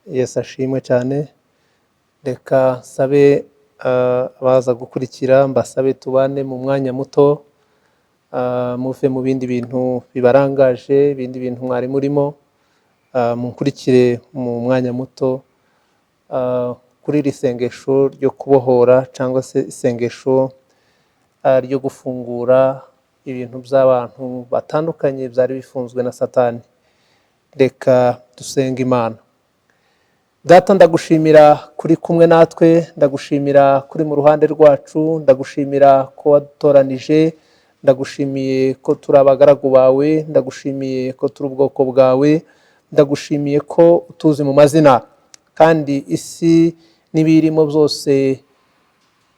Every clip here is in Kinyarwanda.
Yesu ashimwe cyane. Reka nsabe abaza gukurikira, mbasabe tubane mu mwanya muto, muve mu bindi bintu bibarangaje, ibindi bintu mwari murimo, munkurikire mu mwanya muto kuri iri sengesho ryo kubohora cyangwa se isengesho ryo gufungura ibintu by'abantu batandukanye byari bifunzwe na Satani. Reka dusenge Imana. Data, ndagushimira kuri kumwe natwe, ndagushimira kuri mu ruhande rwacu, ndagushimira ko wadutoranije, ndagushimiye ko turi abagaragu bawe, ndagushimiye ko turi ubwoko bwawe, ndagushimiye ko utuzi mu mazina, kandi isi n'ibiyirimo byose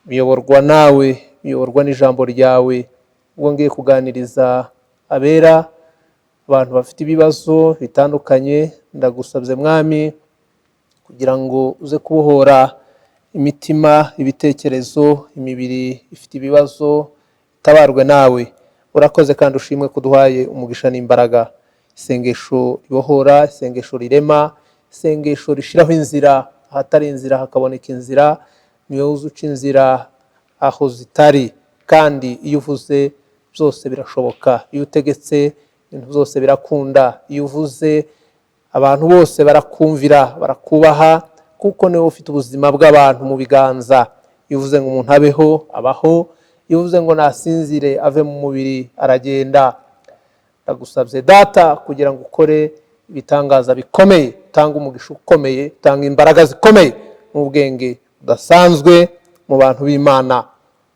biyoborwa nawe, biyoborwa n'ijambo ryawe. Ubwo ngiye kuganiriza abera, abantu bafite ibibazo bitandukanye, ndagusabye Mwami kugira ngo uze kubohora imitima, ibitekerezo, imibiri ifite ibibazo, itabarwe nawe. Urakoze kandi ushimwe kuduhaye umugisha n'imbaraga. Isengesho ribohora, isengesho rirema, isengesho rishyiraho inzira ahatari inzira hakaboneka inzira, niwe uzi uca inzira aho zitari, kandi iyo uvuze byose birashoboka, iyo utegetse ibintu byose birakunda, iyo uvuze abantu bose barakumvira, barakubaha, kuko niwe ufite ubuzima bw'abantu mu biganza. Iyo uvuze ngo umuntu abeho, abaho; iyo uvuze ngo nasinzire ave mu mubiri, aragenda. Ndagusabye Data kugira ngo ukore ibitangaza bikomeye, utange umugisha ukomeye, utange imbaraga zikomeye n'ubwenge budasanzwe mu bantu b'Imana.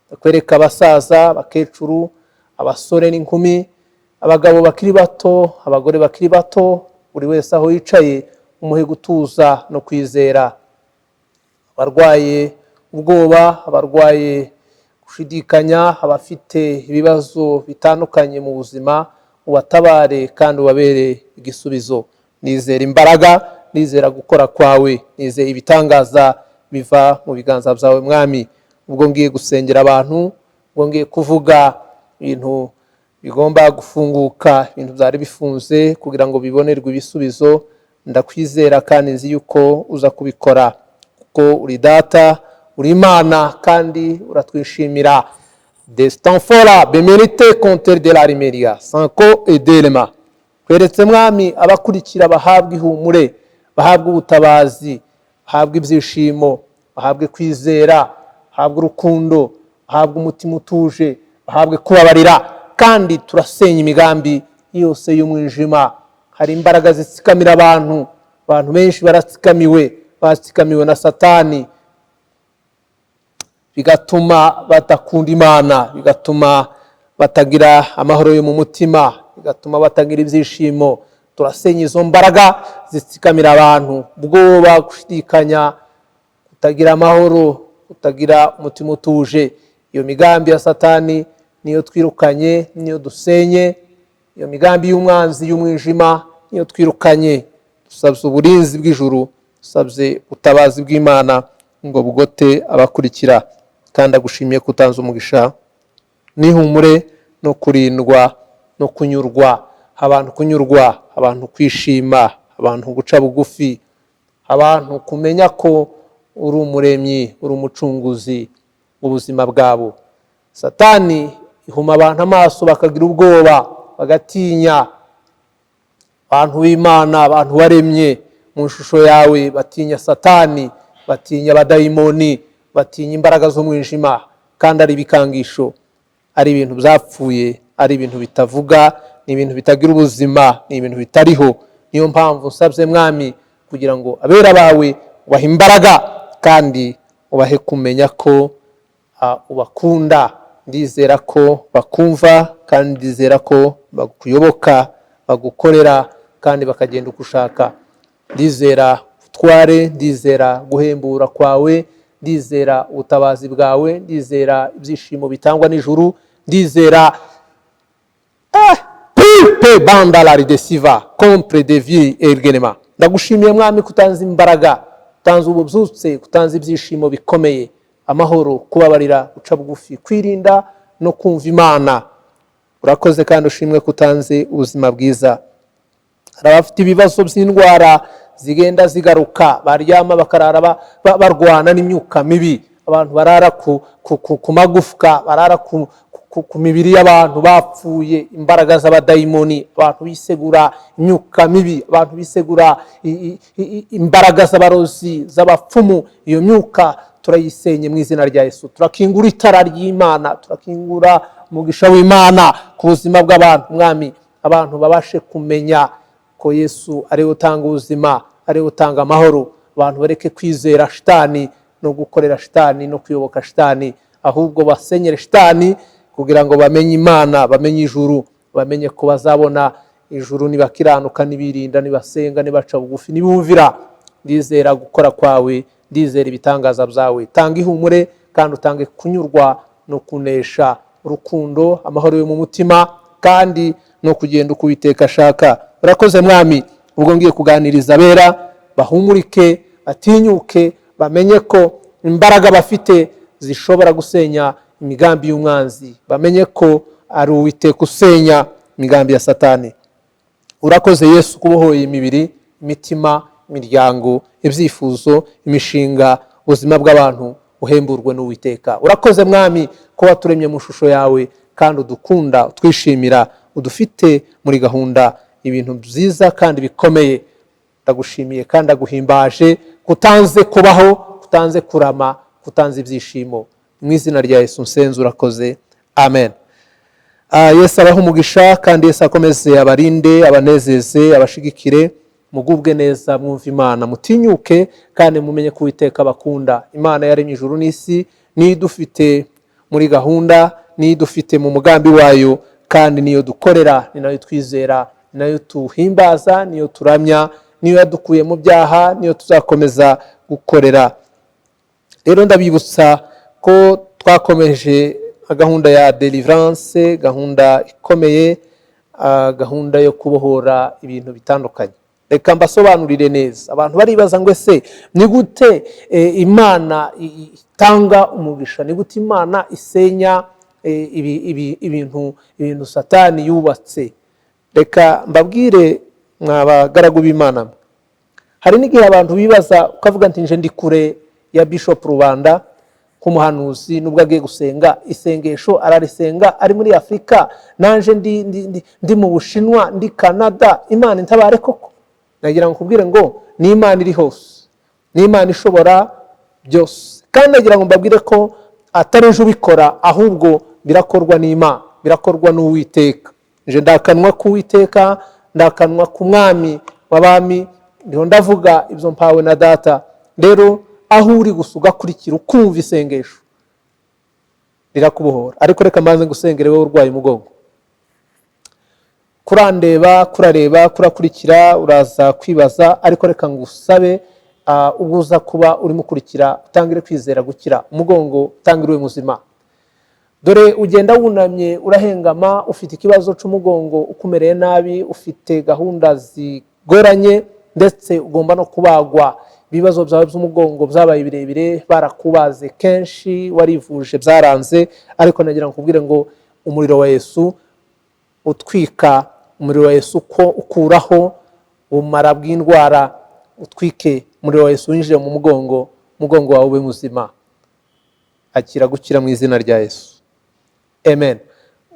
Ndakwereka abasaza, abakecuru, abasore n'inkumi, abagabo bakiri bato, abagore bakiri bato, buri wese aho yicaye umuhe gutuza no kwizera. Abarwaye ubwoba, abarwaye gushidikanya, abafite ibibazo bitandukanye mu buzima, ubatabare kandi ubabere igisubizo. Nizera imbaraga, nizera gukora kwawe, nizera ibitangaza biva mu biganza byawe Mwami. Ubwo ngiye gusengera abantu, ubwo ngiye kuvuga ibintu bigomba gufunguka, ibintu byari bifunze kugira ngo bibonerwe ibisubizo, ndakwizera kandi nzi yuko uza kubikora, kuko uri Data, uri Imana kandi uratwishimira. Destanfora bemerite kontere de la rimeria sanko edelema. Kweretse Mwami abakurikira bahabwa ihumure, bahabwa ubutabazi, bahabwa ibyishimo, bahabwe kwizera, bahabwe urukundo, bahabwe umutima utuje, bahabwe kubabarira, kandi turasenya imigambi yose y'umwijima. Hari imbaraga zitsikamira abantu, abantu benshi baratsikamiwe, batsikamiwe na Satani, bigatuma badakunda Imana, bigatuma batagira amahoro yo mu mutima, bigatuma batagira ibyishimo. Turasenya izo mbaraga zitsikamira abantu, ubwoba, gushidikanya, kutagira amahoro, kutagira umutima utuje. Iyo migambi ya Satani niyo twirukanye, niyo dusenye. Iyo migambi y'umwanzi y'umwijima niyo twirukanye. Dusabye uburinzi bw'ijuru, dusabye ubutabazi bw'Imana ngo bugote abakurikira, kandi agushimiye ko utanze umugisha n'ihumure no kurindwa no kunyurwa. Abantu kunyurwa, abantu kwishima, abantu guca bugufi, abantu kumenya ko uri umuremyi, uri umucunguzi w'ubuzima bwabo. Satani ihuma abantu amaso bakagira ubwoba, bagatinya. Abantu b'Imana, abantu waremye mu ishusho yawe, batinya Satani, batinya abadayimoni, batinya imbaraga z'umwijima, kandi ari ibikangisho, ari ibintu byapfuye, ari ibintu bitavuga, ni ibintu bitagira ubuzima, ni ibintu bitariho. Niyo mpamvu nsabye Mwami kugira ngo abera bawe ubahe imbaraga kandi ubahe kumenya ko ubakunda. Ndizera ko bakumva kandi ndizera ko bakuyoboka, bagukorera kandi bakagenda uko ushaka. Ndizera ubutware, ndizera guhembura kwawe, ndizera ubutabazi bwawe, ndizera ibyishimo bitangwa n'ijuru, ndizera pe bandala ridesiva compre de vie ergenema. Ndagushimiye Mwami ko utanze imbaraga, utanze ububyutse, utanze ibyishimo bikomeye, amahoro, kubabarira, guca bugufi, kwirinda no kumva Imana. Urakoze kandi ushimwe ko utanze ubuzima bwiza. Hari abafite ibibazo by'indwara zigenda zigaruka, baryama bakarara barwana n'imyuka mibi. Abantu barara ku magufwa, barara ku mibiri y'abantu bapfuye, imbaraga z'abadayimoni, abantu bisegura imyuka mibi, abantu bisegura imbaraga z'abarozi, z'abapfumu. Iyo myuka turayisenye mu izina rya Yesu. Turakingura itara ry'Imana, turakingura umugisha w'Imana ku buzima bw'abantu. Mwami, abantu babashe kumenya ko Yesu ariwe utanga ubuzima, ariwe utanga amahoro. Abantu bareke kwizera shitani no gukorera shitani no kuyoboka shitani, ahubwo basenyere shitani kugira ngo bamenye Imana, bamenye ijuru, bamenye ko bazabona ijuru nibakiranuka, nibirinda, nibasenga, nibaca bugufi, nibumvira. Ndizera gukora kwawe, ndizera ibitangaza byawe. Tanga ihumure kandi utange kunyurwa no kunesha, urukundo, amahoro yo mu mutima, kandi no kugenda uko Uwiteka ashaka. Urakoze Mwami. Ubwo ngiye kuganiriza abera, bahumurike, batinyuke, bamenye ko imbaraga bafite zishobora gusenya imigambi y'umwanzi, bamenye ko ari Uwiteka usenya imigambi ya Satani. Urakoze Yesu kubohoye imibiri, imitima, imiryango, ibyifuzo, imishinga, ubuzima bw'abantu uhemburwe n'Uwiteka. Urakoze Mwami ko waturemye mu shusho yawe kandi udukunda, utwishimira, udufite muri gahunda ibintu byiza kandi bikomeye. Ndagushimiye kandi ndaguhimbaje kutanze kubaho, kutanze kurama, kutanze ibyishimo. Mu izina rya Yesu nsenze, urakoze, amen. Yesu abahe umugisha kandi Yesu akomeze abarinde, abanezeze, abashigikire, mugubwe neza, mwumve Imana, mutinyuke kandi mumenye ko Uwiteka abakunda. Imana yaremye ijuru n'isi niyo idufite muri gahunda, niyo idufite mu mugambi wayo, kandi niyo dukorera, ni nayo twizera, ni nayo tuhimbaza, niyo turamya, niyo yadukuye mu byaha, niyo tuzakomeza gukorera. Rero ndabibutsa ko twakomeje gahunda ya deliverance, gahunda ikomeye, gahunda yo kubohora ibintu bitandukanye. Reka mbasobanurire neza. Abantu baribaza ngo ese ni gute Imana itanga umugisha? Ni gute Imana isenya ibintu Satani yubatse? Reka mbabwire, mwa bagaragu b'Imana mwe. Hari n'igihe abantu bibaza, ukavuga nti nje ndi kure ya Bishop Rubanda nk'umuhanuzi, nubwo agiye gusenga isengesho ararisenga ari muri Afurika, nanje ndi mu Bushinwa, ndi Canada, Imana intabare koko? Nagira ngo nkubwire ngo ni Imana iri hose, ni Imana ishobora byose. Kandi nagira ngo mbabwire ko atari ejo ubikora, ahubwo birakorwa n'Imana, birakorwa n'Uwiteka. Nje ndakanwa k'Uwiteka, ndakanwa ku Mwami w'abami, ndiho ndavuga ibyo mpawe na Data. Rero aho uri gusa ugakurikira, ukumva isengesho rirakubohora. Ariko reka mbanze ngusengere wowe urwaye umugongo. Kurandeba, kurareba, kurakurikira, uraza kwibaza, ariko reka ngusabe, ubwo uza kuba urimo ukurikira, utangire kwizera gukira umugongo, utangire ube muzima. Dore ugenda wunamye, urahengama, ufite ikibazo cy'umugongo ukumereye nabi, ufite gahunda zigoranye, ndetse ugomba no kubagwa. Ibibazo byawe by'umugongo byabaye birebire, barakubaze kenshi, warivuje byaranze. Ariko nagira ngo nkubwire ngo umuriro wa Yesu utwika, umuriro wa Yesu ko ukuraho ubumara bw'indwara, utwike. Umuriro wa Yesu winjire mu mugongo, umugongo wawe ube muzima. Akira gukira mu izina rya Yesu, amen.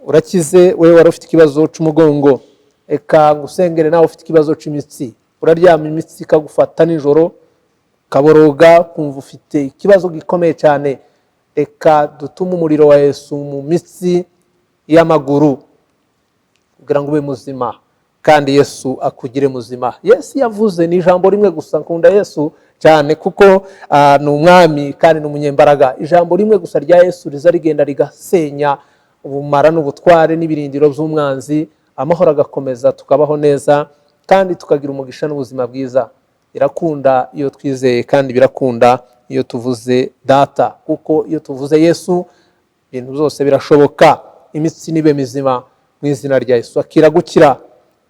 Urakize wowe wari ufite ikibazo cy'umugongo. Reka ngusengere nawe ufite ikibazo cy'imitsi. Uraryama imitsi ikagufata nijoro, ukaboroga, ukumva ufite ikibazo gikomeye cyane. Reka dutume umuriro wa Yesu mu mitsi y'amaguru kugira ngo ube muzima kandi Yesu akugire muzima. Yesu yavuze ni ijambo rimwe gusa. Nkunda Yesu cyane kuko ni umwami kandi ni umunyembaraga. Ijambo rimwe gusa rya Yesu riza rigenda rigasenya ubumara n'ubutware n'ibirindiro by'umwanzi, amahoro agakomeza, tukabaho neza kandi tukagira umugisha n'ubuzima bwiza. Birakunda iyo twizeye kandi birakunda iyo tuvuze Data, kuko iyo tuvuze Yesu ibintu byose birashoboka. Imitsi nibe mizima mu izina rya Yesu. Akira gukira,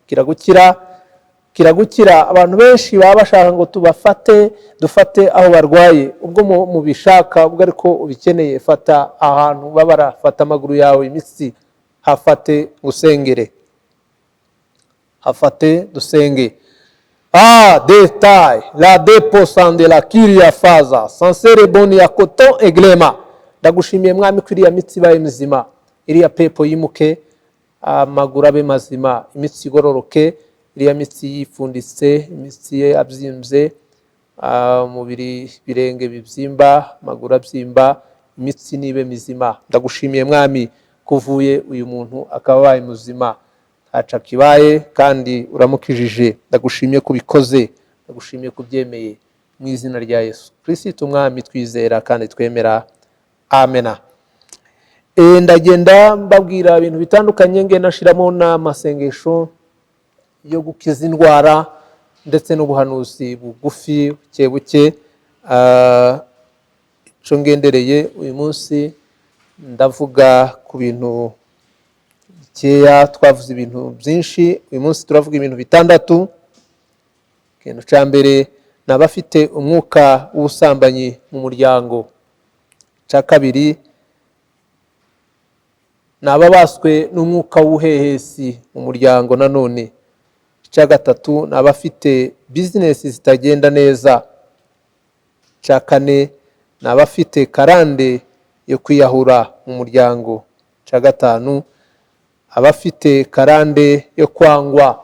akira gukira, akira gukira. Abantu benshi baba bashaka ngo tubafate, dufate aho barwaye. Ubwo mubishaka, ubwo ariko ubikeneye, fata ahantu babara, fata amaguru yawe, imitsi hafate, usengere, hafate dusenge. Ah, detail la deposande la kiria faza sansere boni ya coton eglema. Ndagushimiye Mwami ko iriya mitsi ibaye mizima, iriya pepo yimuke, amaguru abe mazima, imitsi igororoke, iriya mitsi yifunditse, imitsi ye abyimbye, umubiri, ibirenge bibyimba, amaguru abyimba, imitsi nibe mizima. Ndagushimiye Mwami kuvuye uyu muntu akaba abaye muzima, ntaco kibaye kandi uramukijije. Ndagushimiye kubikoze, ndagushimiye kubyemeye, mu izina rya Yesu Kristo Umwami twizera kandi twemera, amena. Ndagenda mbabwira ibintu bitandukanye, ngenda nshiramo n'amasengesho yo gukiza indwara ndetse n'ubuhanuzi bugufi buke buke. Ico ngendereye uyu munsi, ndavuga ku bintu bikeya. Twavuze ibintu byinshi, uyu munsi turavuga ibintu bitandatu. Ikintu cya mbere ni abafite umwuka w'ubusambanyi mu muryango. Icya kabiri ni ababaswe n'umwuka w'ubuhehesi mu muryango nanone. Icya gatatu ni abafite bizinesi zitagenda neza. Icya kane ni abafite karande yo kwiyahura mu muryango. Icya gatanu, abafite karande yo kwangwa,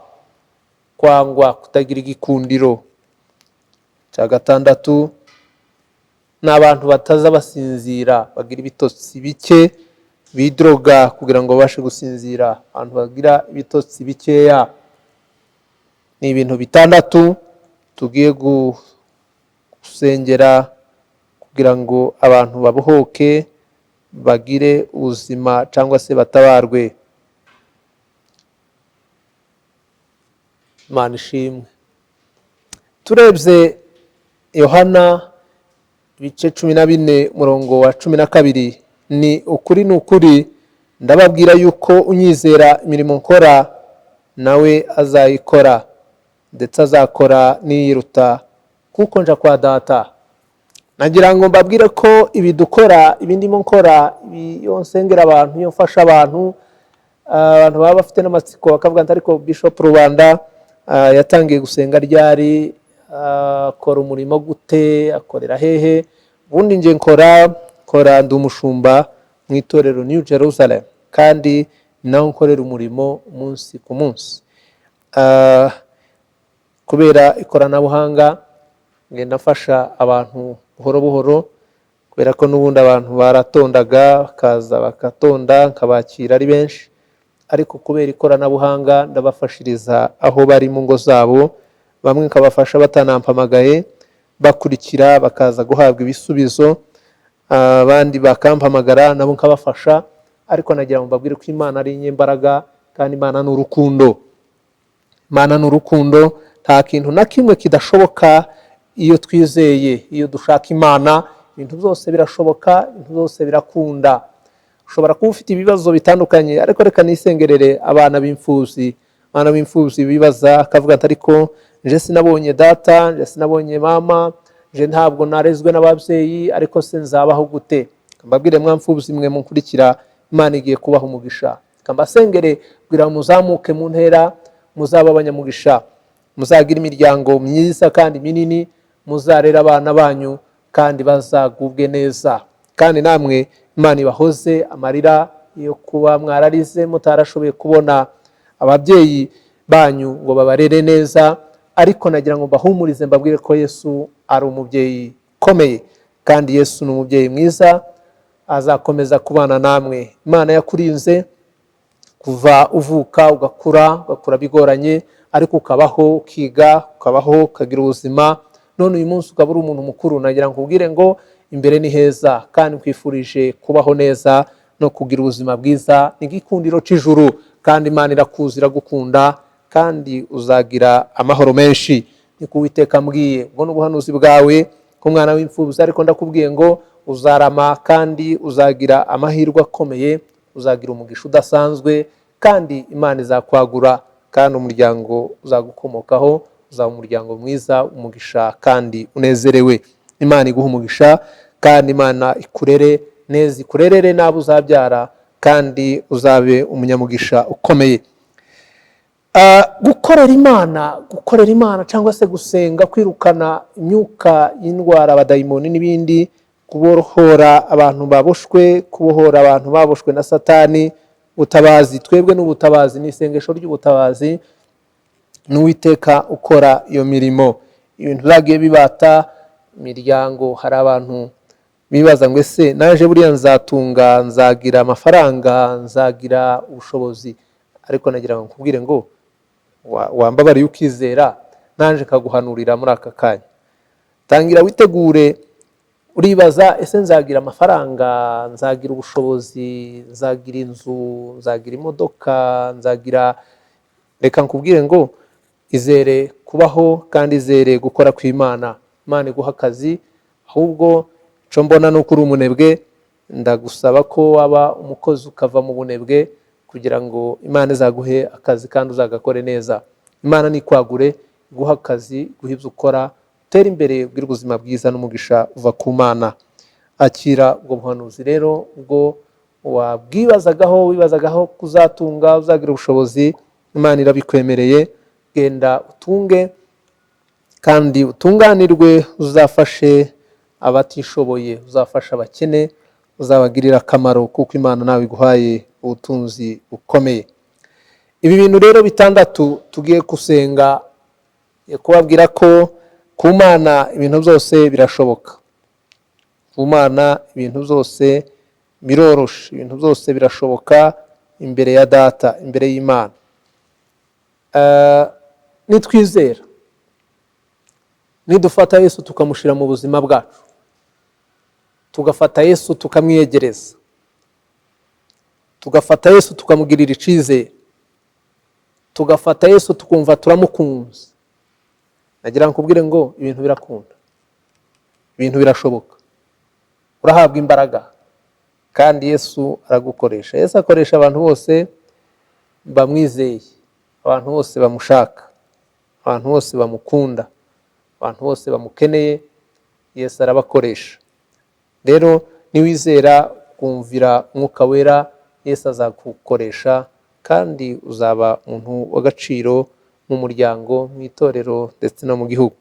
kwangwa, kutagira igikundiro. Icya gatandatu ni abantu bataza basinzira, bagira ibitotsi bike, bidroga kugira ngo babashe gusinzira, abantu bagira ibitotsi bikeya. Ni ibintu bitandatu tugiye gusengera kugira ngo abantu babohoke, bagire ubuzima cyangwa se batabarwe. Imana ishimwe. Turebye Yohana ibice 14 umurongo wa 12, ni ukuri, ni ukuri, ndababwira yuko unyizera, imirimo nkora nawe azayikora, ndetse azakora n'iyiruta, kuko nja kwa Data. Nagira ngo mbabwire ko ibi dukora, ibi ndimo nkora, ibi iyo nsengera abantu, iyo mfasha abantu, abantu baba bafite n'amatsiko bakavuga ati: "Ariko Bishop Rubanda yatangiye gusenga ryari? Akora umurimo gute? Akorera hehe?" Ubundi njye nkora ndi umushumba mu itorero New Jerusalem, kandi naho nkorera umurimo umunsi ku munsi. Kubera ikoranabuhanga ngenda mfasha abantu buhoro buhoro, kubera ko n'ubundi abantu baratondaga, bakaza bagatonda, nkabakira ari benshi, ariko kubera ikoranabuhanga ndabafashiriza aho bari mu ngo zabo, bamwe nkabafasha batanampamagaye, bakurikira bakaza guhabwa ibisubizo, abandi bakampamagara nabo nkabafasha. Ariko nagira ngo mbabwire ko Imana ari inyembaraga, kandi Imana ni urukundo. Imana ni urukundo. Nta kintu na kimwe kidashoboka iyo twizeye, iyo dushaka Imana. Ibintu byose birashoboka, ibintu byose birakunda. Ushobora kuba ufite ibibazo bitandukanye, ariko reka nisengerere abana b'imfubyi. Abana b'imfubyi bibaza, akavuga ati: "Ariko nje sinabonye data, nje sinabonye mama, nje ntabwo narezwe n'ababyeyi, ariko se nzabaho gute?" Mbabwire, mwa mfubyi mwe munkurikira, Imana igiye kubaha umugisha. Mbasengere kugira ngo muzamuke mu ntera, muzaba abanyamugisha, muzagira imiryango myiza kandi minini, muzarera abana banyu kandi bazagubwe neza, kandi namwe Imana ibahoze amarira yo kuba mwararize mutarashoboye kubona ababyeyi banyu ngo babarere neza. Ariko nagira ngo mbahumurize, mbabwire ko Yesu ari umubyeyi ukomeye, kandi Yesu ni umubyeyi mwiza, azakomeza kubana namwe. Imana yakurinze kuva uvuka ugakura, ugakura bigoranye, ariko ukabaho, ukiga, ukabaho, ukagira ubuzima, none uyu munsi ukaba uri umuntu mukuru. Nagira ngo nkubwire ngo imbere ni heza, kandi nkwifurije kubaho neza no kugira ubuzima bwiza. Ni igikundiro cy'ijuru, kandi Imana irakuzi, iragukunda, kandi uzagira amahoro menshi. Ni ku Uwiteka mbwiye. Ubwo ni ubuhanuzi bwawe k'umwana w'imfubyi, ariko ndakubwiye ngo uzarama kandi uzagira amahirwe akomeye, uzagira umugisha udasanzwe, kandi Imana izakwagura, kandi umuryango uzagukomokaho uzaba umuryango mwiza, umugisha kandi unezerewe. Imana iguha umugisha, kandi Imana ikurere neza, ikurerere n'abo uzabyara, kandi uzabe umunyamugisha ukomeye. Gukorera Imana, gukorera Imana cyangwa se gusenga, kwirukana imyuka y'indwara, abadayimoni n'ibindi, kubohora abantu baboshwe, kubohora abantu baboshwe na Satani, ubutabazi, twebwe n'ubutabazi, ni isengesho ry'ubutabazi, n'Uwiteka ukora iyo mirimo. Ibintu byagiye bibata imiryango, hari abantu bibaza ngo: "Ese naje buriya nzatunga, nzagira amafaranga, nzagira ubushobozi?" Ariko nagira ngo nkubwire ngo wambabariye ukizera, naje kaguhanurira muri aka kanya. Tangira witegure. Uribaza: "Ese nzagira amafaranga, nzagira ubushobozi, nzagira inzu, nzagira imodoka, nzagira?" Reka nkubwire ngo izere kubaho kandi izere gukora kw'Imana. Imana iguha akazi. Ahubwo icyo mbona ni uko uri umunebwe. Ndagusaba ko waba umukozi, ukava mu bunebwe, kugira ngo Imana izaguhe akazi kandi uzagakore neza. Imana nikwagure, iguhe akazi, iguhe ibyo ukora, utere imbere, ugire ubuzima bwiza n'umugisha uva ku Mana. Akira ubwo buhanuzi rero. Ubwo wabwibazagaho, wibazagaho kuzatunga, uzagira ubushobozi, Imana irabikwemereye. Genda utunge kandi utunganirwe, uzafashe abatishoboye, uzafasha abakene, uzabagirira akamaro, kuko Imana nawe iguhaye ubutunzi bukomeye. Ibi bintu rero bitandatu tugiye gusenga, kubabwira ko ku Mana ibintu byose birashoboka, ku Mana ibintu byose biroroshe, ibintu byose birashoboka imbere ya Data, imbere y'Imana. Nitwizera, nidufata Yesu tukamushyira mu buzima bwacu, tugafata Yesu tukamwiyegereza, tugafata Yesu tukamugirira icyizere, tugafata Yesu tukumva turamukunze, nagira ngo nkubwire ngo ibintu birakunda, ibintu birashoboka. Urahabwa imbaraga kandi Yesu aragukoresha. Yesu akoresha abantu bose bamwizeye, abantu bose bamushaka, abantu bose bamukunda, abantu bose bamukeneye, Yesu arabakoresha. Rero niwizera, kumvira Umwuka Wera, Yesu azagukoresha kandi uzaba umuntu w'agaciro mu muryango, mu itorero ndetse no mu gihugu.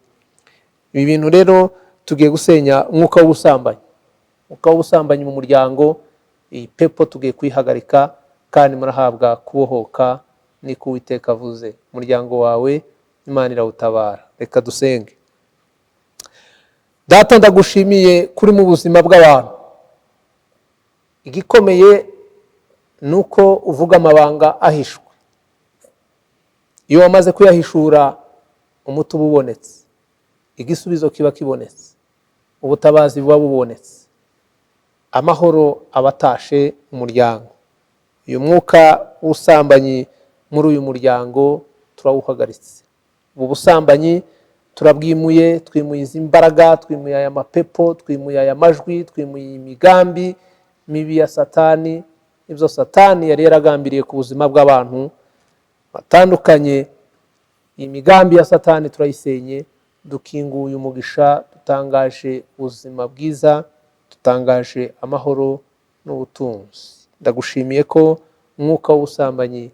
Ibi bintu rero tugiye gusenya: umwuka w'ubusambanyi, umwuka w'ubusambanyi mu muryango, iyi pepo tugiye kuyihagarika kandi murahabwa kubohoka. Niko Uwiteka avuze. Umuryango wawe Imana irawutabara. Reka dusenge. Data, ndagushimiye kuri mu buzima bw'abantu. Igikomeye ni uko uvuga amabanga ahishwe. Iyo wamaze kuyahishura, umuti uba ubonetse, igisubizo kiba kibonetse, ubutabazi buba bubonetse, amahoro aba atashe umuryango. Uyu mwuka w'ubusambanyi muri uyu muryango turawuhagaritse. Ubu busambanyi turabwimuye, twimuye izi mbaraga, twimuye aya mapepo, twimuye aya majwi, twimuye imigambi mibi ya Satani. Ibyo Satani yari yaragambiriye ku buzima bw'abantu batandukanye, iyi migambi ya Satani turayisenye. Dukinguye umugisha, dutangaje ubuzima bwiza, dutangaje amahoro n'ubutunzi. Ndagushimiye ko umwuka w'ubusambanyi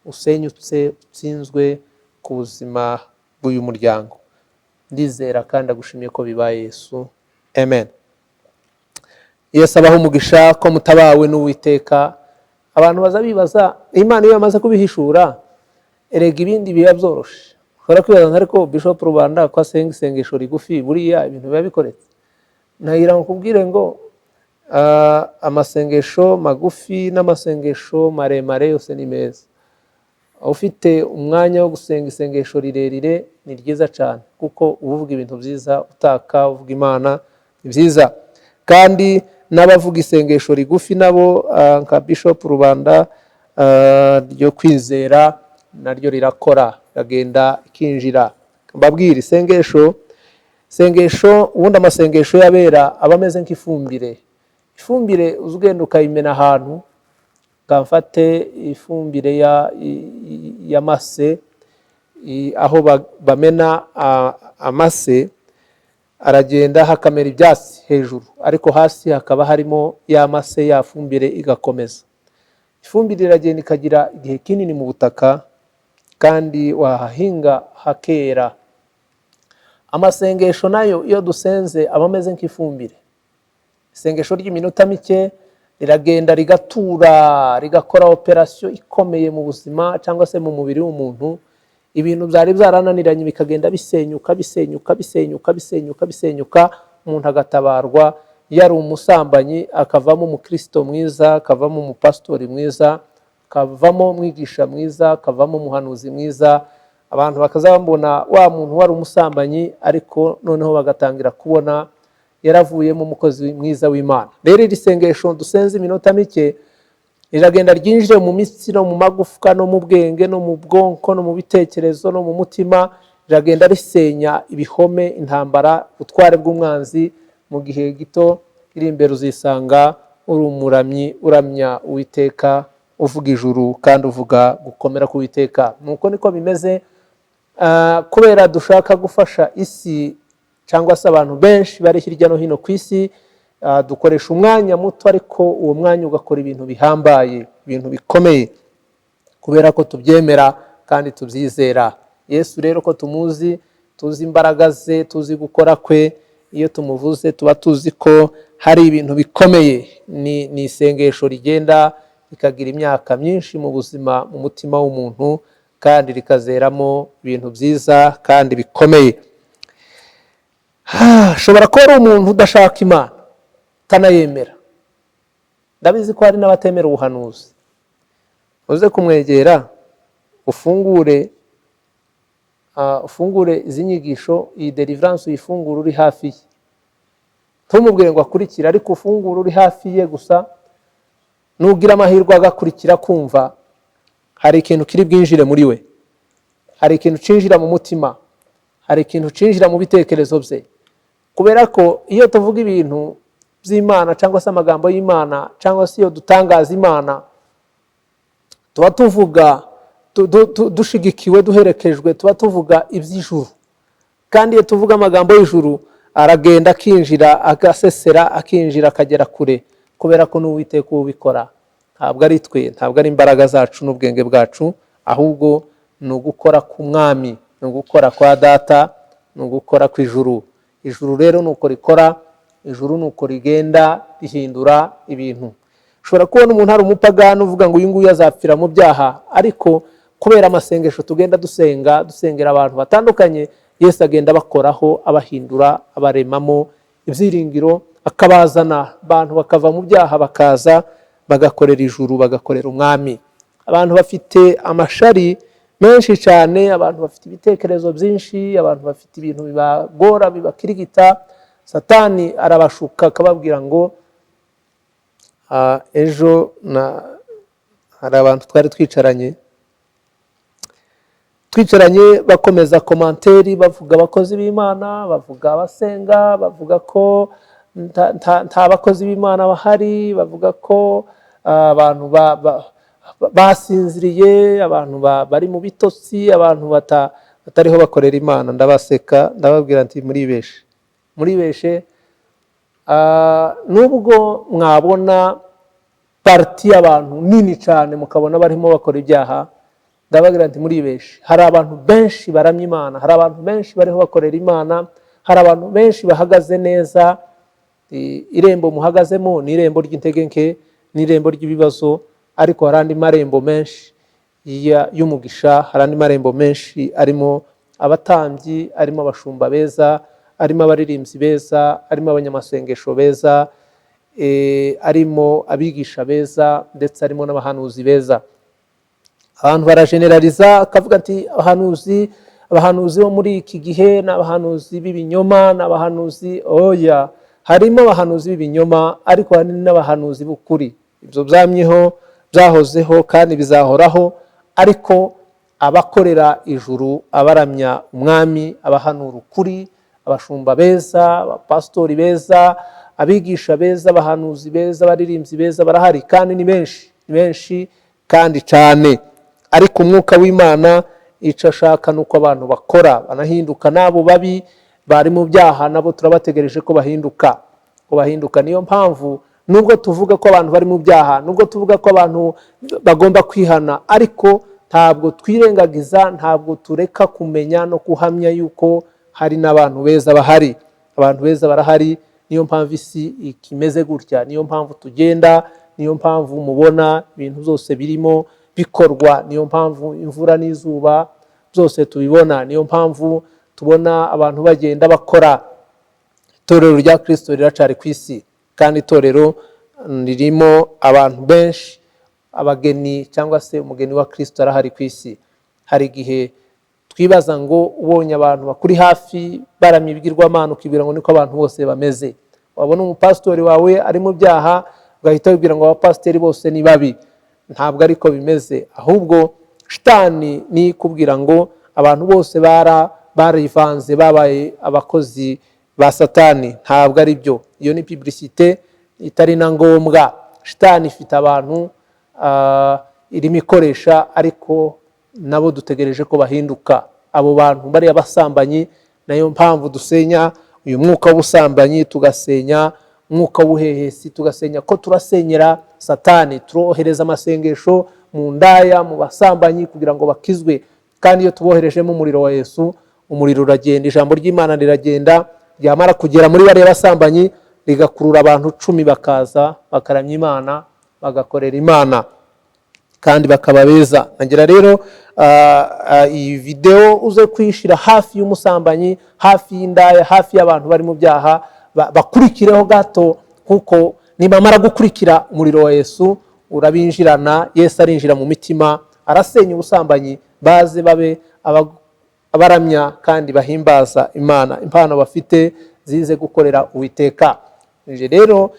usenyutse, utsinzwe ku buzima bw'uyu muryango. Ndizera kandi ndagushimiye ko bibaye, Yesu. Amen. Yesu abaha umugisha ko mutabawe n'Uwiteka. Abantu baza bibaza, Imana iyo yamaze kubihishura, erega ibindi biba byoroshe. Ushobora kwibaza ngo: "Ariko Bishop Rubanda ko asenga isengesho rigufi, buriya ibintu biba bikoretse?" Nagira ngo nkubwire ngo amasengesho magufi n'amasengesho maremare yose ni meza. Ufite umwanya wo gusenga isengesho rirerire, ni ryiza cyane, kuko uba uvuga ibintu byiza, utaka, uvuga Imana, ni byiza. Kandi n'abavuga isengesho rigufi nabo, nka Bishop Rubanda, ryo kwizera naryo rirakora, riragenda ikinjira. Mbabwira isengesho, isengesho ubundi, amasengesho y'abera aba ameze nk'ifumbire. Ifumbire uza ugenda ukayimena ahantu, mfate ifumbire y'amase, aho bamena amase, aragenda hakamera ibyatsi hejuru, ariko hasi hakaba harimo ya mase, ya fumbire igakomeza. Ifumbire iragenda ikagira igihe kinini mu butaka. Kandi wahahinga hakera. Amasengesho nayo iyo dusenze aba ameze nk'ifumbire. Isengesho ry'iminota mike riragenda rigatura, rigakora operasiyo ikomeye mu buzima cyangwa se mu mubiri w'umuntu. Ibintu byari byarananiranye bikagenda bisenyuka, bisenyuka, bisenyuka, bisenyuka, bisenyuka, umuntu agatabarwa. Yari umusambanyi akavamo umukristo mwiza, akavamo umupasitori mwiza, akavamo umwigisha mwiza, akavamo umuhanuzi mwiza. Abantu bakazabona wa muntu wari umusambanyi, ariko noneho bagatangira kubona yaravuyemo umukozi mwiza w'Imana. Rero iri sengesho dusenze iminota mike riragenda ryinjire mu mitsi no mu magufwa no mu bwenge no mu bwonko no mu bitekerezo no mu mutima, riragenda risenya ibihome, intambara, ubutware bw'umwanzi. Mu gihe gito iri imbere uzisanga uri umuramyi, uramya Uwiteka, uvuga ijuru kandi uvuga gukomera k'Uwiteka. Nuko niko bimeze. Kubera dushaka gufasha isi cyangwa se abantu benshi bari hirya no hino ku isi, dukoresha umwanya muto, ariko uwo mwanya ugakora ibintu bihambaye, ibintu bikomeye, kubera ko tubyemera kandi tubyizera. Yesu rero ko tumuzi, tuzi imbaraga ze, tuzi gukora kwe, iyo tumuvuze tuba tuzi ko hari ibintu bikomeye. Ni isengesho rigenda rikagira imyaka myinshi mu buzima, mu mutima w'umuntu, kandi rikazeramo ibintu byiza kandi bikomeye. Ashobora kuba ari umuntu udashaka Imana, utanayemera. Ndabizi ko hari n'abatemera ubuhanuzi. Uze kumwegera, ufungure izi nyigisho, iyi deliverance uyifungure uri hafi ye. Ntumubwire ngo akurikire, ariko ufungure uri hafi ye gusa. Nugira amahirwe agakurikira kumva, hari ikintu kiri bwinjire muri we, hari ikintu cinjira mu mutima, hari ikintu cinjira mu bitekerezo bye. Kubera ko iyo tuvuga ibintu by'Imana cyangwa se amagambo y'Imana cyangwa se iyo dutangaza Imana, tuba tuvuga dushigikiwe, duherekejwe, tuba tuvuga iby'ijuru. Kandi iyo tuvuga amagambo y'ijuru, aragenda akinjira, agasesera, akinjira, akagera kure, kubera ko n'Uwiteka ubikora. Ntabwo ari twe, ntabwo ari imbaraga zacu n'ubwenge bwacu, ahubwo ni ugukora k'Umwami, ni ugukora kwa Data, ni ugukora kw'ijuru. Ijuru rero ni uko rikora, ijuru ni uko rigenda rihindura ibintu. Ushobora kubona umuntu ari umupagani, uvuga ngo uyu nguyu azapfira mu byaha, ariko kubera amasengesho tugenda dusenga, dusengera abantu batandukanye, Yesu agenda abakoraho, abahindura, abaremamo ibyiringiro, akabazana, abantu bakava mu byaha, bakaza bagakorera ijuru, bagakorera Umwami. Abantu bafite amashari menshi cyane, abantu bafite ibitekerezo byinshi, abantu bafite ibintu bibagora, bibakirigita. Satani arabashuka akababwira ngo ejo hari abantu twari twicaranye, bakomeza commentaire, bavuga abakozi b'Imana, bavuga abasenga, bavuga ko nta bakozi b'Imana bahari, bavuga ko abantu basinziriye, abantu bari mu bitotsi, abantu batariho bakorera Imana. Ndabaseka, ndababwira nti: "Muribeshe, muribeshe." Nubwo mwabona partie y'abantu nini cyane, mukabona barimo bakora ibyaha, ndababwira nti: "Muribeshe." Hari abantu benshi baramya Imana, hari abantu benshi bariho bakorera Imana, hari abantu benshi bahagaze neza. Irembo muhagazemo ni irembo ry'intege nke, ni irembo ry'ibibazo, ariko hari andi marembo menshi y'umugisha, hari andi marembo menshi arimo abatambyi, arimo abashumba beza, arimo abaririmbyi beza, arimo abanyamasengesho beza, arimo abigisha beza, ndetse arimo n'abahanuzi beza. Abantu barageneraliza, akavuga ati: Abahanuzi bo muri iki gihe ni abahanuzi b'ibinyoma, ni abahanuzi." Oya, harimo abahanuzi b'ibinyoma, ariko hari n'abahanuzi b'ukuri. Ibyo byamyeho, byahozeho kandi bizahoraho. Ariko abakorera ijuru, abaramya Umwami, abahanura ukuri, abashumba beza, abapasitori beza, abigisha beza, abahanuzi beza, abaririmbyi beza barahari kandi ni benshi, ni benshi kandi cyane. Ariko Umwuka w'Imana icyo ashaka ni uko abantu bakora, banahinduka. N'abo babi bari mu byaha nabo turabategereje ko bahinduka, ko bahinduka. Niyo mpamvu nubwo tuvuga ko abantu bari mu byaha, nubwo tuvuga ko abantu bagomba kwihana, ariko Ntabwo twirengagiza, ntabwo tureka kumenya no guhamya yuko hari n'abantu beza bahari. Abantu beza barahari, niyo mpamvu isi ikimeze gutya, niyo mpamvu tugenda, niyo mpamvu mubona ibintu byose birimo bikorwa, niyo mpamvu imvura n'izuba byose tubibona, niyo mpamvu tubona abantu bagenda bakora. Itorero rya Kirisito riracari ku isi, kandi itorero ririmo abantu benshi. Abageni cyangwa se umugeni wa Kirisito arahari ku isi. Hari igihe twibaza ngo ubonye abantu bakuri hafi baramya ibigirwamana, ukibwira ngo niko abantu bose bameze. Wabona umupasitori wawe ari mu byaha, ugahita wibwira ngo abapasiteri bose ni babi. Ntabwo ariko bimeze, ahubwo shitani ni ikubwira ngo abantu bose barivanze, babaye abakozi ba Satani. Ntabwo ari byo, iyo ni publicité itari na ngombwa. Shitani ifite abantu irimo ikoresha, ariko nabo dutegereje ko bahinduka, abo bantu bariya basambanyi. Nayo mpamvu dusenya uyu mwuka w'ubusambanyi, tugasenya umwuka w'ubuhehesi, tugasenya ko turasenyera Satani, turohereza amasengesho mu ndaya, mu basambanyi, kugira ngo bakizwe. Kandi iyo tuboherejemo umuriro wa Yesu, umuriro uragenda, ijambo ry'Imana riragenda, ryamara kugera muri bariya basambanyi rigakurura abantu 10, bakaza bakaramya Imana, bagakorera Imana kandi bakaba beza. Nagira rero iyi videwo uze kuyishyira hafi y'umusambanyi, hafi y'indaya, hafi y'abantu bari mu byaha, bakurikireho gato, kuko nibamara gukurikira, umuriro wa Yesu urabinjirana. Yesu arinjira mu mitima, arasenya ubusambanyi, baze babe abaramya kandi bahimbaza Imana, impano bafite zize gukorera Uwiteka. Nje rero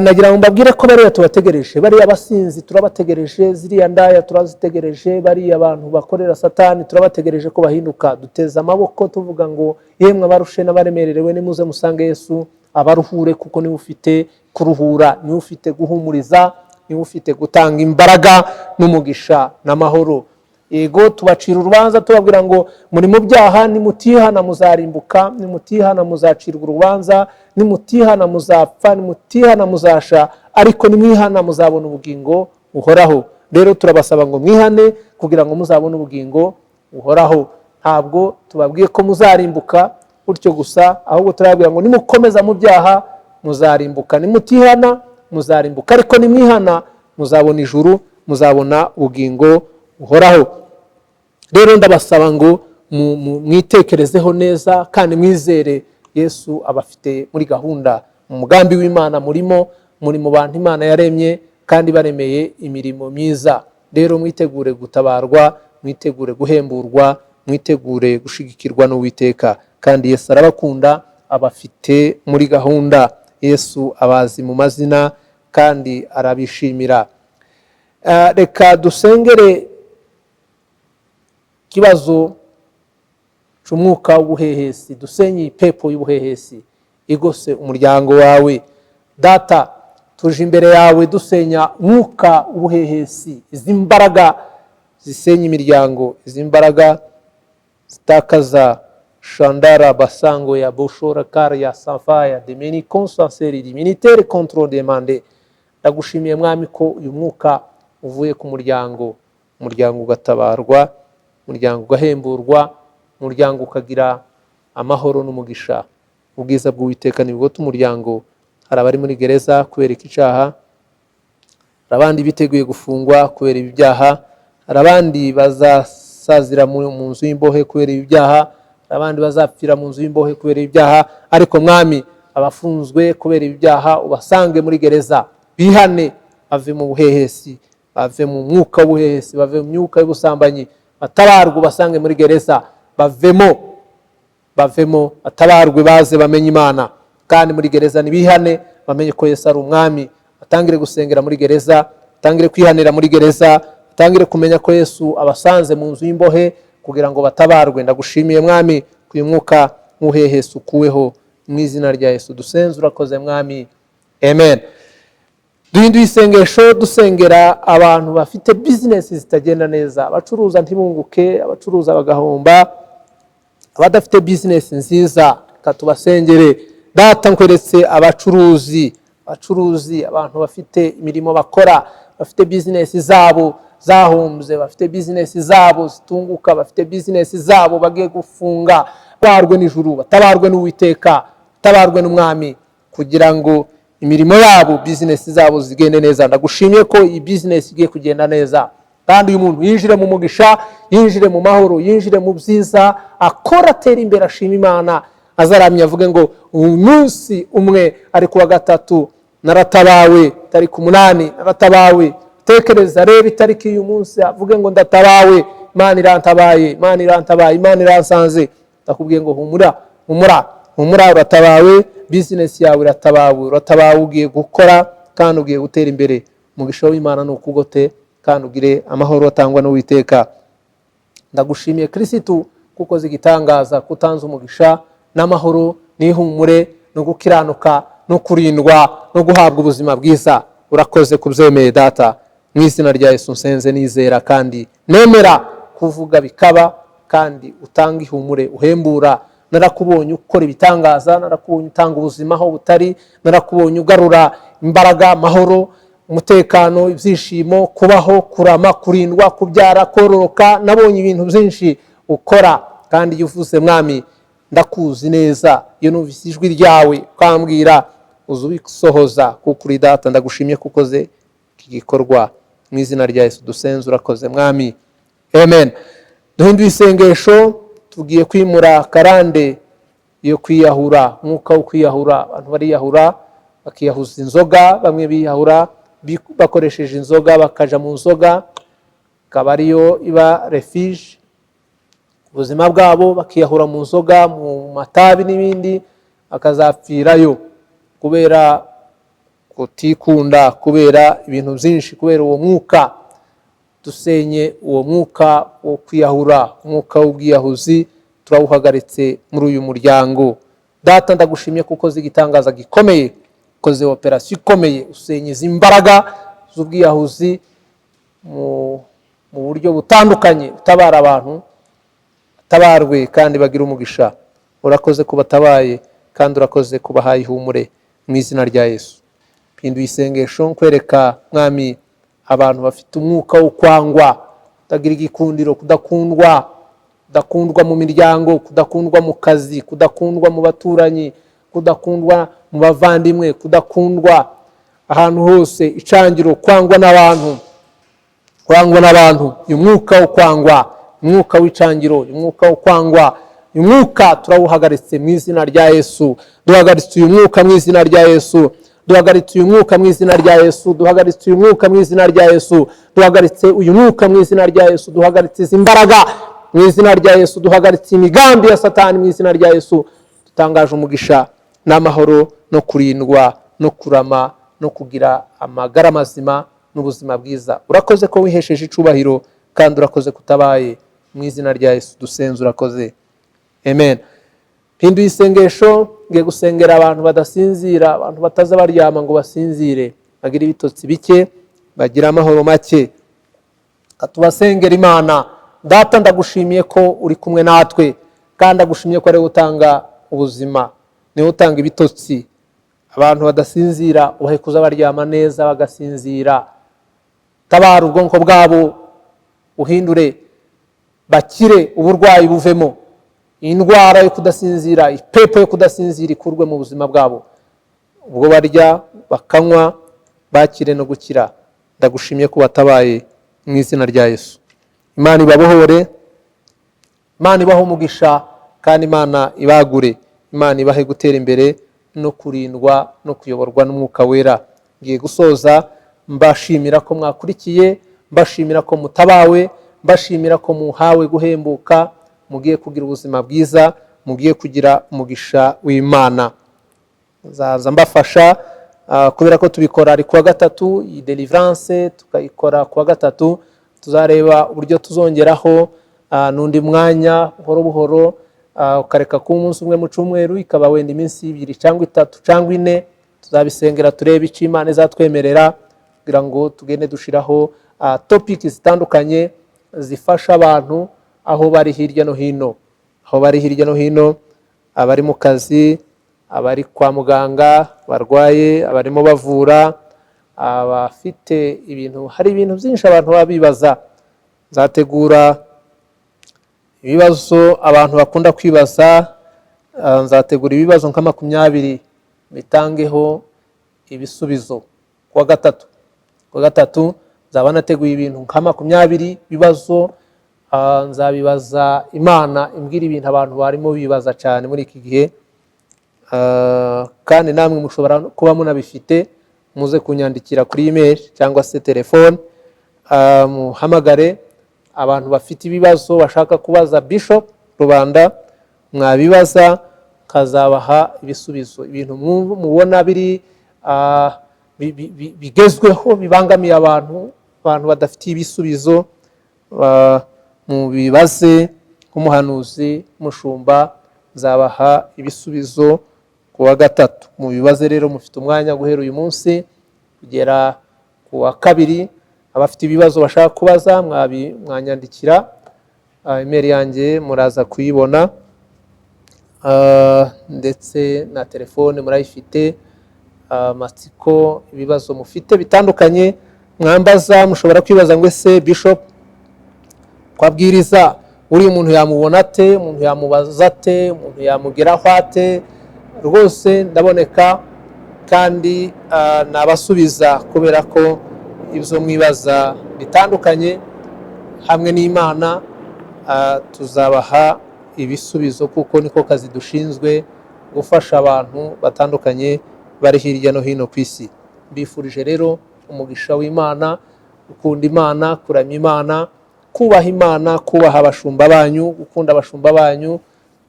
nagira ngo mbabwire ko bariya tubategereje, bariya basinzi turabategereje, ziriya ndaya turazitegereje, bariya abantu bakorera Satani turabategereje ko bahinduka. Duteze amaboko tuvuga ngo: "Yemwe abarushe n'abaremererewe, nimuze musange Yesu abaruhure," kuko niwe ufite kuruhura, niwe ufite guhumuriza, niwe ufite gutanga imbaraga n'umugisha n'amahoro. Yego, tubacira urubanza tubabwira ngo muri mu byaha, nimutihana muzarimbuka, nimutihana muzacirwa urubanza, nimutihana muzapfa, nimutihana muzasha, ariko nimwihana muzabona ubugingo buhoraho. Rero turabasaba ngo mwihane kugira ngo muzabone ubugingo buhoraho. Ntabwo tubabwiye ko muzarimbuka gutyo gusa, ahubwo turababwira ngo nimukomeza mu byaha muzarimbuka, nimutihana muzarimbuka, ariko nimwihana muzabona ijuru, muzabona ubugingo buhoraho. Rero ndabasaba ngo mwitekerezeho neza kandi mwizere Yesu abafite muri gahunda, mu mugambi w'Imana. Murimo muri mu bantu Imana yaremye kandi baremeye imirimo myiza. Rero mwitegure gutabarwa, mwitegure guhemburwa, mwitegure gushigikirwa n'Uwiteka. Kandi Yesu arabakunda, abafite muri gahunda. Yesu abazi mu mazina kandi arabishimira. Reka dusengere ikibazo cy'umwuka w'ubuhehesi, dusenye iyi pepo y'ubuhehesi igose umuryango wawe. Data, tuje imbere yawe dusenya umwuka w'ubuhehesi, izi mbaraga zisenya imiryango, izi mbaraga zitakaza shandara basango ya boshora kari ya safaya demeni konsanseri diminitere control demande. Ndagushimiye Mwami ko uyu mwuka uvuye ku muryango, umuryango ugatabarwa, umuryango ugahemburwa, umuryango ukagira amahoro n'umugisha. Ubwiza bw'Uwiteka nibwo umuryango. Hari abari muri gereza kubera iki cyaha, hari abandi biteguye gufungwa kubera ibi byaha, hari abandi bazasazira mu nzu y'imbohe kubera ibi byaha, hari abandi bazapfira mu nzu y'imbohe kubera ibi byaha. Ariko Mwami, abafunzwe kubera ibi byaha ubasange muri gereza, bihane, bave mu buhehesi, bave mu mwuka w'ubuhehesi, bave mu myuka y'ubusambanyi, batabarwe, ubasange muri gereza, bavemo, bavemo, batabarwe, baze bamenye Imana. Kandi muri gereza ntibihane, bamenye ko Yesu ari umwami, batangire gusengera muri gereza, batangire kwihanira muri gereza, batangire kumenya ko Yesu abasanze mu nzu y'imbohe kugira ngo batabarwe. Ndagushimiye Mwami ko uyu mwuka w'ubuhehesi ukuweho. Mu izina rya Yesu dusenze, urakoze Mwami, amen. Duhinduye isengesho, dusengera abantu bafite bizinesi zitagenda neza, abacuruza ntibunguke, abacuruza bagahomba, abadafite bizinesi nziza. Reka tubasengere. Data, nkweretse abacuruzi, abacuruzi, abantu bafite imirimo bakora, bafite bizinesi zabo. zahombye, bafite bizinesi zabo zitunguka, bafite bizinesi zabo bagiye gufunga, barwe n'ijuru, batabarwe n'Uwiteka, batabarwe n'Umwami, kugira ngo imirimo yabo, bizinesi zabo zigende neza. Ndagushimiye ko iyi bizinesi igiye kugenda neza, kandi uyu muntu yinjire mu mugisha, yinjire mu mahoro, yinjire mu byiza, akora atera imbere, ashima Imana, azaramye avuge ngo umunsi umwe ari kuwa gatatu naratabawe, tariki 8 naratabawe. Tekereza, reba itariki y'uyu munsi, avuge ngo ndatabawe, Imana irantabaye, Imana irantabaye, Imana iransanze. Ndakubwiye ngo humura, humura, humura, uratabawe, bizinesi yawe iratabawe, uratabawe, ugiye gukora kandi ugiye gutera imbere. Umugisha w'Imana ni ukugote kandi ugire amahoro atangwa n'Uwiteka. Ndagushimiye Kirisitu kuko zigitangaza kutanze umugisha n'amahoro n'ihumure no gukiranuka no kurindwa no guhabwa ubuzima bwiza. Urakoze kubyemeye Data, mu izina rya Yesu nsenze nizera kandi nemera kuvuga bikaba, kandi utanga ihumure uhembura. Narakubonye ukora ibitangaza, narakubonye utanga ubuzima aho butari, narakubonye ugarura imbaraga, amahoro, umutekano, ibyishimo, kubaho, kurama, kurindwa, kubyara, kororoka. Nabonye ibintu byinshi ukora, kandi iyo uvuze Mwami ndakuzi neza. Iyo numvise ijwi ryawe ukambwira uza ubisohoza, kuko uri Data. Ndagushimye kuko ukoze iki gikorwa, mu izina rya Yesu dusenze, urakoze Mwami, amen. Duhinduye isengesho, tugiye kwimura karande yo kwiyahura, umwuka wo kwiyahura. Abantu bariyahura bakiyahuza inzoga, bamwe biyahura bakoresheje inzoga, bakaja mu nzoga ikaba ariyo iba refuge ubuzima bwabo, bakiyahura mu nzoga, mu matabi n'ibindi, bakazapfirayo kubera kutikunda, kubera ibintu byinshi, kubera uwo mwuka. Dusenye uwo mwuka wo kwiyahura, umwuka w'ubwiyahuzi turawuhagaritse muri uyu muryango. Data ndagushimye kuko ukoze igitangaza gikomeye, ukoze operasiyo ikomeye, usenye izi imbaraga z'ubwiyahuzi mu buryo butandukanye, utabara abantu tabarwe kandi bagira umugisha. Urakoze kubatabaye kandi urakoze kubahaye ihumure mu izina rya Yesu. Pinduye isengesho nkwereka Mwami abantu bafite umwuka wo kwangwa, kutagira igikundiro, kudakundwa, kudakundwa mu miryango, kudakundwa mu kazi, kudakundwa mu baturanyi, kudakundwa mu bavandimwe, kudakundwa ahantu hose, icangiro, kwangwa n'abantu, kwangwa n'abantu. Uyu mwuka wo kwangwa, umwuka w'icangiro, umwuka wo kwangwa, uyu mwuka turawuhagaritse mu izina rya Yesu. Duhagaritse uyu mwuka mu izina rya Yesu. Duhagaritse uyu mwuka mu izina rya Yesu. Duhagaritse uyu mwuka mu izina rya Yesu. Duhagaritse uyu mwuka mu izina rya Yesu. Duhagaritse izi mbaraga mu izina rya Yesu. Duhagaritse imigambi ya Satani mu izina rya Yesu. Dutangaje umugisha n'amahoro no kurindwa no kurama no kugira amagara mazima n'ubuzima bwiza. Urakoze ko wihesheje icubahiro kandi urakoze kutabaye mu izina rya Yesu dusenze, urakoze, amen. Pinduye isengesho, ngiye gusengera abantu badasinzira, abantu bataza baryama ngo basinzire, bagira ibitotsi bike, bagira amahoro make. Tubasengera Imana. Data ndagushimiye ko uri kumwe natwe, kandi ndagushimiye ko ari wowe utanga ubuzima, niwe utanga ibitotsi. Abantu badasinzira ubahe kuza baryama neza bagasinzira. Tabara ubwonko bwabo uhindure, bakire uburwayi buvemo, indwara yo kudasinzira, ipepo yo kudasinzira ikurwe mu buzima bwabo. Ubwo barya bakanywa bakire no gukira. Ndagushimiye ko batabaye mu izina rya Yesu. Imana ibabohore, Imana ibahe umugisha, kandi Imana ibagure, Imana ibahe gutera imbere no kurindwa no kuyoborwa n'Umwuka Wera. Ngiye gusoza mbashimira ko mwakurikiye, mbashimira ko mutabawe, mbashimira ko muhawe guhembuka, mugiye kugira ubuzima bwiza, mugiye kugira umugisha w'Imana. Nzaza mbafasha kubera ko tubikora ari kuwa gatatu, iyi deliverance tukayikora kuwa gatatu. Tuzareba uburyo tuzongeraho n'undi mwanya buhoro buhoro, ukareka kuba umunsi umwe mu cyumweru, ikaba wenda iminsi 2 cyangwa 3 cyangwa 4. Tuzabisengera turebe icyo Imana izatwemerera kugira ngo tugende dushiraho topic zitandukanye zifasha abantu aho bari hirya no hino, aho bari hirya no hino, abari mu kazi, abari kwa muganga barwaye, abarimo bavura, Abafite ibintu, hari ibintu byinshi abantu baba bibaza. Nzategura ibibazo abantu bakunda kwibaza, nzategura ibibazo nka 20 bitangeho ibisubizo kuwa gatatu. Kuwa gatatu nzaba nateguye ibintu nka 20 bibazo, nzabibaza Imana imbwira ibintu abantu barimo bibaza cyane muri iki gihe. Kandi namwe mushobora kuba munabifite, muze kunyandikira kuri email cyangwa se telefone, muhamagare. Abantu bafite ibibazo bashaka kubaza Bishop Rubanda, mwabibaza nkazabaha ibisubizo. Ibintu mubona biri bigezweho bibangamiye abantu, abantu badafitiye ibisubizo, mubibaze nk'umuhanuzi mushumba, nzabaha ibisubizo ku wa gatatu. Mubibaze rero, mufite umwanya guhera uyu munsi kugera ku wa kabiri. Abafite ibibazo bashaka kubaza mwanyandikira, email yanjye muraza kuyibona, ndetse na telefone murayifite. Amatsiko, ibibazo mufite bitandukanye mwambaza, mushobora kwibaza ngo: "Ese Bishop kwabwiriza uriya umuntu yamubona ate? Umuntu yamubaza ate? Umuntu yamugeraho ate?" Rwose ndaboneka kandi nabasubiza, kubera ko ibyo mwibaza bitandukanye, hamwe n'Imana tuzabaha ibisubizo, kuko niko kazi dushinzwe, gufasha abantu batandukanye bari hirya no hino ku isi. Mbifurije rero umugisha w'Imana, gukunda Imana, kuramya Imana, kubaha Imana, kubaha abashumba banyu, gukunda abashumba banyu,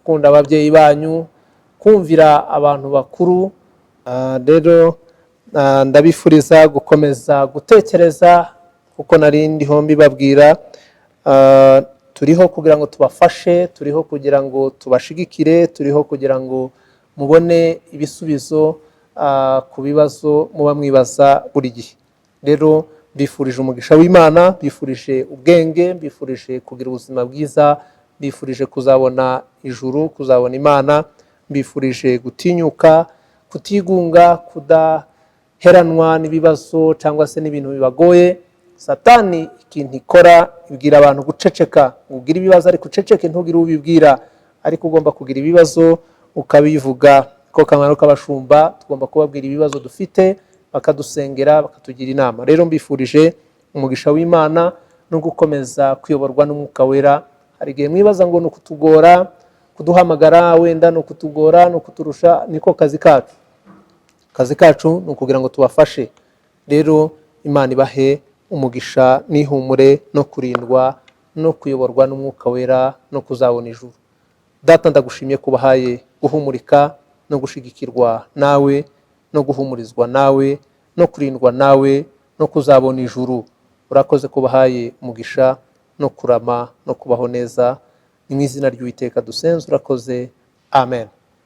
gukunda ababyeyi banyu, kumvira abantu bakuru. Rero ndabifuriza gukomeza gutekereza, kuko nari ndiho mbibabwira. Turiho kugira ngo tubafashe, turiho kugira ngo tubashigikire, turiho kugira ngo mubone ibisubizo ku bibazo muba mwibaza buri gihe. Rero mbifurije umugisha w'Imana, mbifurije ubwenge, mbifurije kugira ubuzima bwiza, mbifurije kuzabona ijuru, kuzabona Imana, mbifurije gutinyuka, kutigunga, kudaheranwa n'ibibazo cyangwa se n'ibintu bibagoye. Satani ikintu ikora, ibwira abantu guceceka, ngo ugire ibibazo ariko uceceke, ntugire ubibwira. Ariko ugomba kugira ibibazo ukabivuga, ko kamaro k'abashumba, tugomba kubabwira ibibazo dufite, bakadusengera, bakatugira inama. Rero mbifurije umugisha w'Imana no gukomeza kuyoborwa n'Umwuka Wera. Hari igihe mwibaza ngo ni ukutugora kuduhamagara, wenda ni ukutugora, ni ukuturusha. Niko kazi kacu. Akazi kacu ni ukugira ngo tubafashe. Rero Imana ibahe umugisha n'ihumure no kurindwa no kuyoborwa n'Umwuka Wera no kuzabona ijuru. Data, ndagushimye kubahaye guhumurika no gushigikirwa nawe no guhumurizwa nawe no kurindwa nawe no kuzabona ijuru. Urakoze kubahaye umugisha no kurama no kubaho neza. Ni mu izina ry'Uwiteka dusenze, urakoze, amen.